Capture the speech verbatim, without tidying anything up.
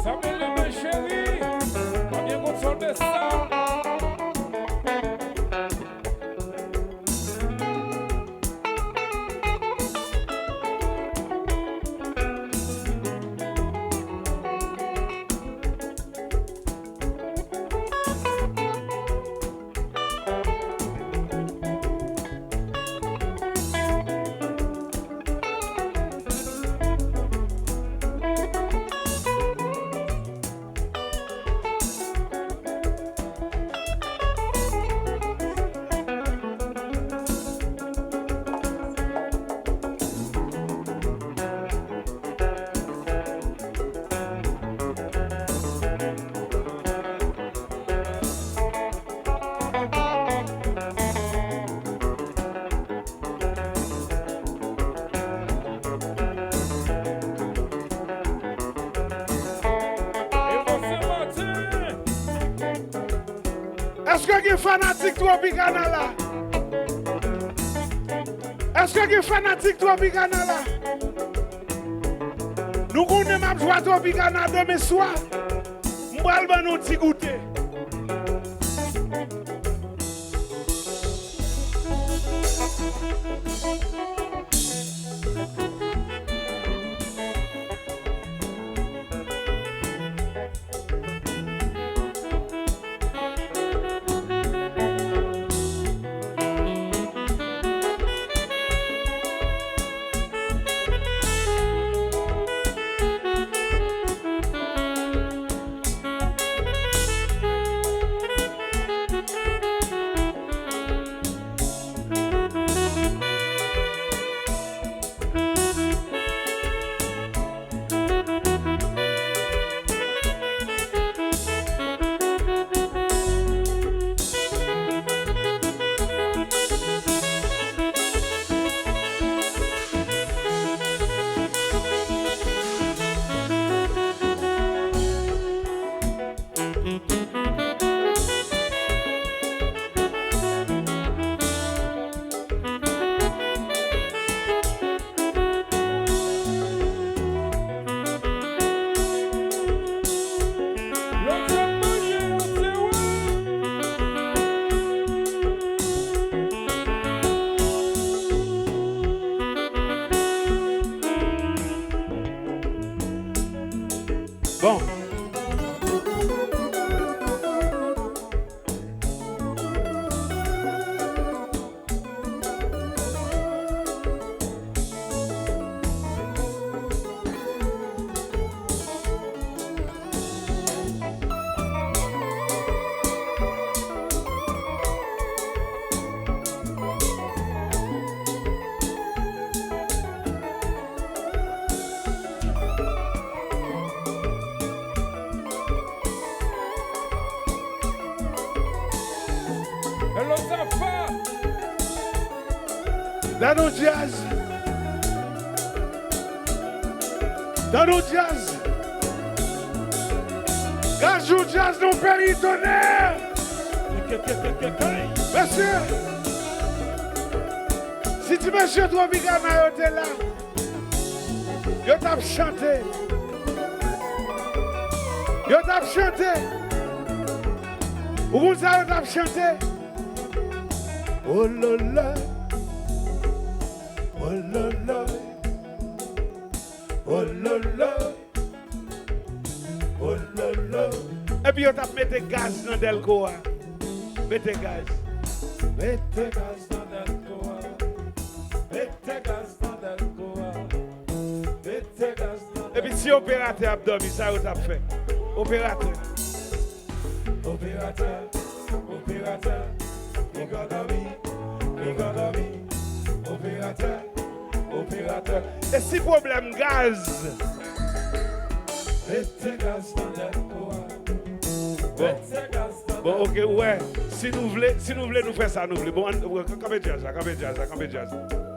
Sa m rele men cheri, pa byen konn sa w te sa. Èske gen fanatik Tropicana la? Èske gen fanatik Tropicana la? Nou konnen m ap jwe Tropicana demen swa. M pral ban nou ti goute. Bon. Hello, Tafa. Tann yon djaz. Tann yon djaz. Gaz yon djaz nan peyi tonè. Mesye, si ti mesye Tropicana yo te la, yo t ap chante. Yo t ap chante. Ou konn sa yo t ap chante? Ololo, ololo, ololo, ololo. Epi yo t ap mete gaz nan dèlko a. Mete gaz. Mete gaz nan dèlko a. Mete gaz nan dèlko a. Mete gaz nan dèlko a. Epi si operatè ap dòmi, sa yo t ap fè? Operatè. Operatè, operatè, li ka dòmi, li ka dòmi. Operatè, operatè. E si pwoblèm gaz? Mete gaz nan dèlko a. Bon. Mete gaz nan dèlko a. Bon, ok, ou wè, si nou vle, si nou vle, nou fè sa nou vle. Bon, ann, kanpe djaz la, kanpe djaz la, kanpe djaz la.